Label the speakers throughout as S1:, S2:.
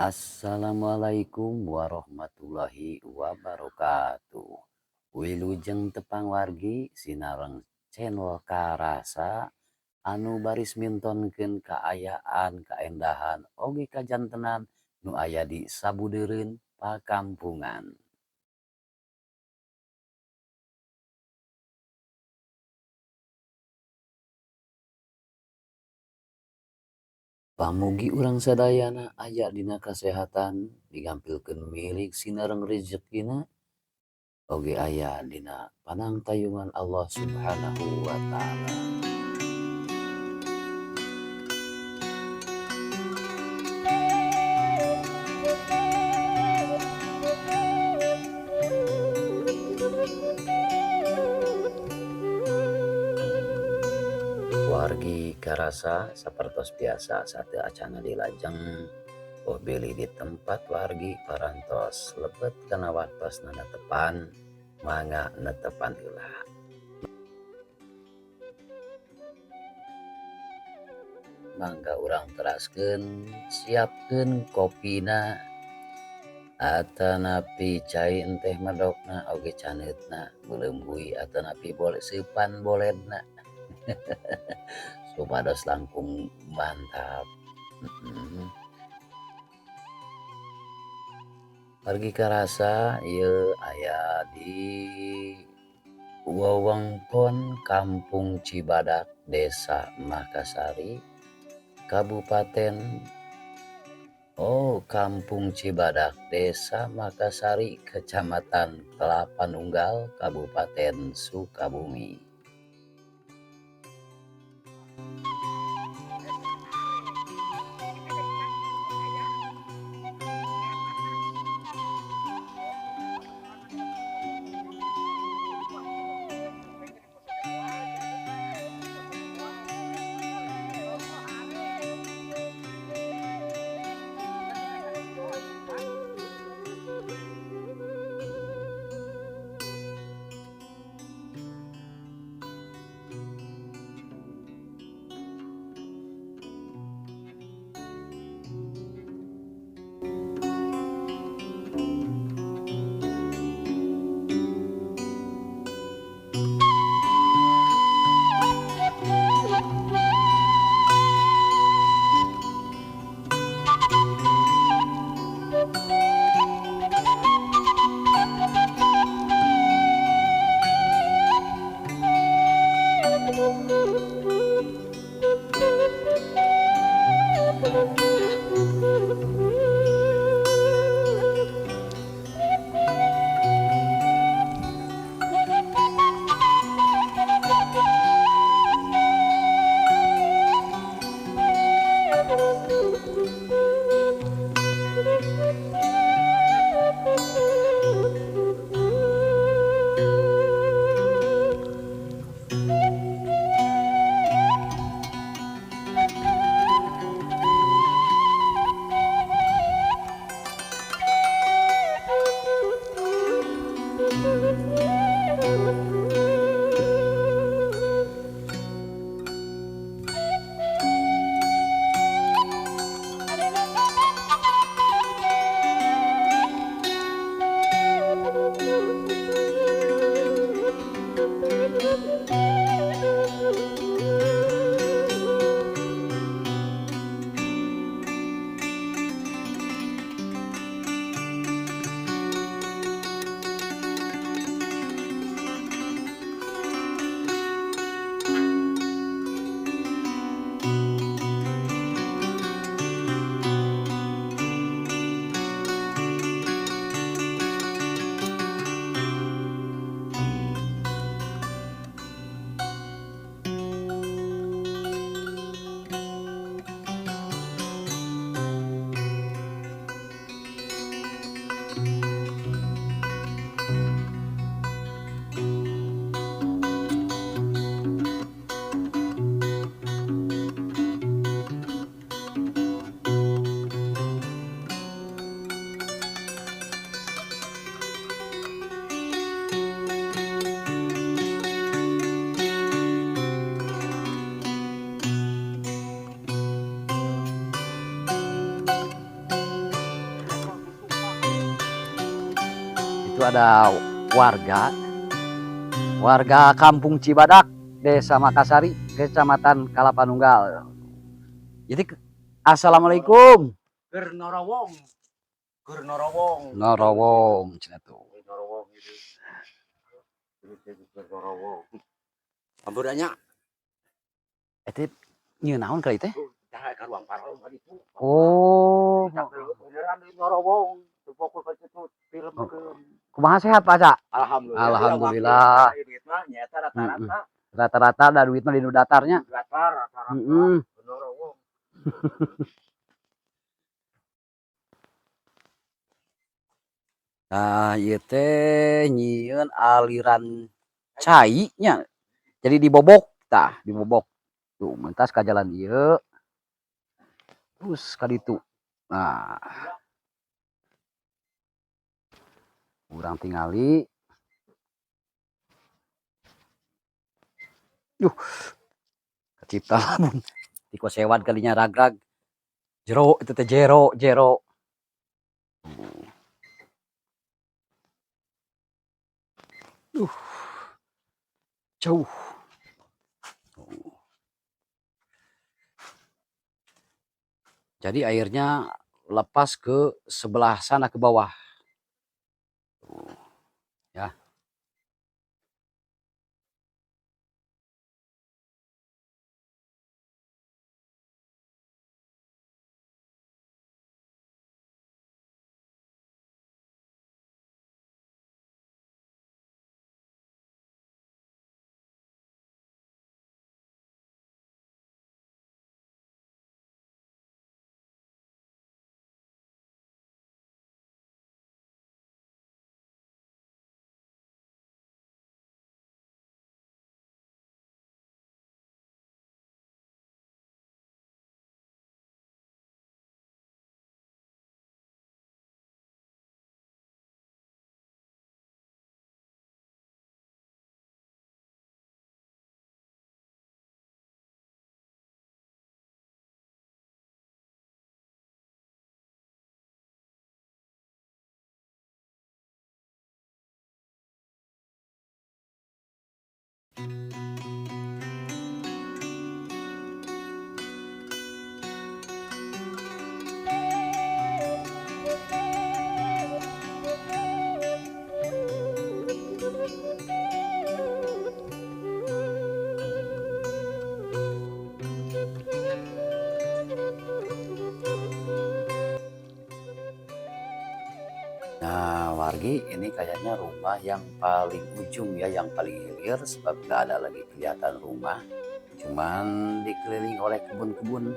S1: Assalamualaikum warahmatullahi wabarakatuh. Wilujeng tepang wargi sinareng channel Karasa anu baris mintonkeun kaayaan, kaendahan, oge kajantenan nu aya di sabudeureun pakampungan. Pamugi urang sadayana aya dina kasehatan, digampilkeun milik sinareng rezekina, oge aya dina panangtayungan Allah Subhanahu wa Ta'ala. Wargi Karasa sapertos biasa sateuacana dilajeng oh bilih di tempat wargi parantos lebet kana waktosna netepan, mangga netepan heula. Mangga urang teraskeun, siapkeun kopina atanapi cai enteh medokna oge caneutna beuleum hui atanapi boleh seupan boledna. Supados langkung mantap. Wargi Karasa ieu aya di wewengkon Kampung Cibadak, Desa Makasari, Kabupaten Oh Kampung Cibadak, Desa Makasari, Kecamatan Klapanunggal, Kabupaten Sukabumi. Itu ada warga Kampung Cibadak, Desa Makasari, Kecamatan Kalapanunggal. Jadi assalamualaikum.
S2: Ger Norowong. Ger Norowong.
S1: Norowong cenah tuh.
S2: Norowong itu. Ger Norowong. Amburannya.
S1: Eta nyieun naon kali teh?
S2: Tah ka ruang paralon tadi itu.
S1: Oh.
S2: Beneran Norowong. Fokus ke situ film ke.
S1: Kumaha sehat Pak Ca?
S2: Alhamdulillah.
S1: Alhamdulillah.
S2: Duit mah nyata rata-rata.
S1: Rata-rata ada duit mah di nu datarnya.
S2: Datar rata-rata.
S1: Heeh.
S2: Norowong.
S1: Nah, ieu teh nyieun aliran cai nya. Jadi dibobok tah, dibobok. Tuh mentas ka jalan ieu. Terus ka ditu. Nah. Urang tingali. Duh. Kacipta lamun dikosewad kalinya ragrag. Jero itu teh jero, jero. Duh. Jauh. Jadi airnya lepas ke sebelah sana ke bawah. Tuh. Ya. Nah, wargi, ini kayaknya rumah yang paling ujung ya, yang paling hilir, sebab nggak ada lagi kelihatan rumah, cuman dikelilingi oleh kebun-kebun.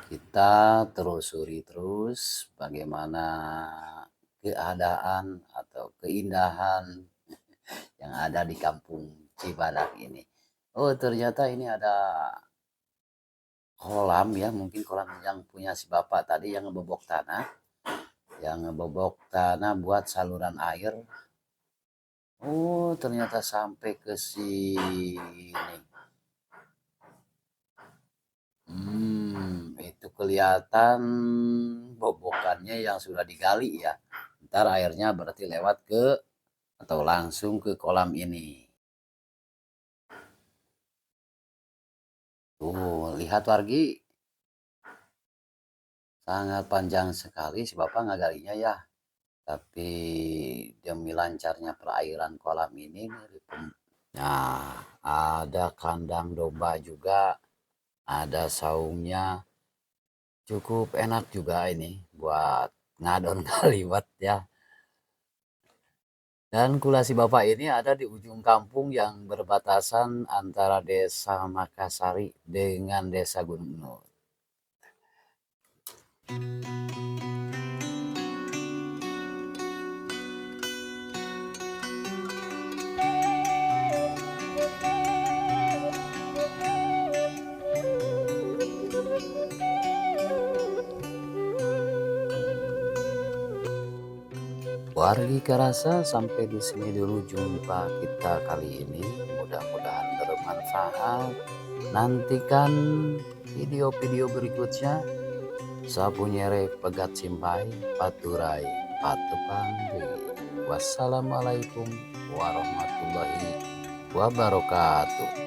S1: Kita telusuri terus bagaimana keadaan atau keindahan yang ada di Kampung Cibadak ini. Oh, ternyata ini ada kolam ya, mungkin kolam yang punya si bapak tadi yang ngebobok tanah. Yang ngebobok tanah buat saluran air. Oh, ternyata sampai ke sini. Itu kelihatan bobokannya yang sudah digali ya. Ntar airnya berarti lewat ke atau langsung ke kolam ini. Tuh, lihat wargi. Sangat panjang sekali si bapak ngagalinya ya. Tapi demi lancarnya perairan kolam ini. Nah, ada kandang domba juga. Ada saungnya, cukup enak juga ini buat ngadon kaliwat ya. Dan kulasi bapak ini ada di ujung kampung yang berbatasan antara Desa Makasari dengan Desa Gunung Nut. Wargi karasa, sampai di sini dulu jumpa kita kali ini. Mudah-mudahan bermanfaat. Nantikan video-video berikutnya. Sapu nyere pegat simpai paturai patepang deui. Wassalamualaikum warahmatullahi wabarakatuh.